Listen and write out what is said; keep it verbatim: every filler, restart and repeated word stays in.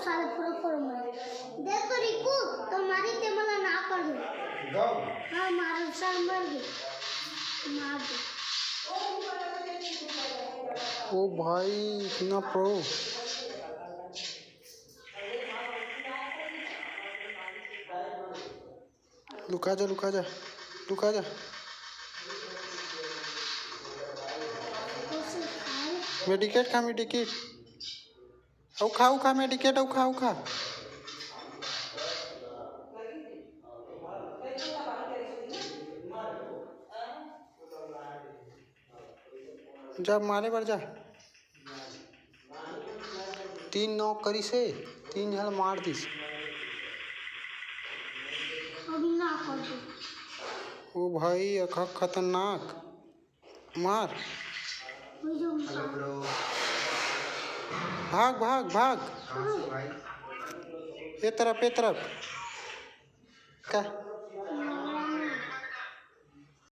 साले पूरा पूरा मर। देख तो रिकू, तो मारी ते मला ना कर दे। हाँ, मारो, साल मर गए। मार दे। ओ भाई, इतना प्रो। लुका जा, लुका जा, लुका जा। मेडिकेट खा, मेडिकेट। अउ खा, अउ खा, मेडिकेट, अउ खा, अउ खा। जा, मारे बर जा। तीन नॉक करिस हे, तीन झन मार दिस। अभी ना कर दो। ओ भाई, अखा खतरनाक। मार। वही जो भाग, भाग, भाग। ए तरफ, ए तरफ। का?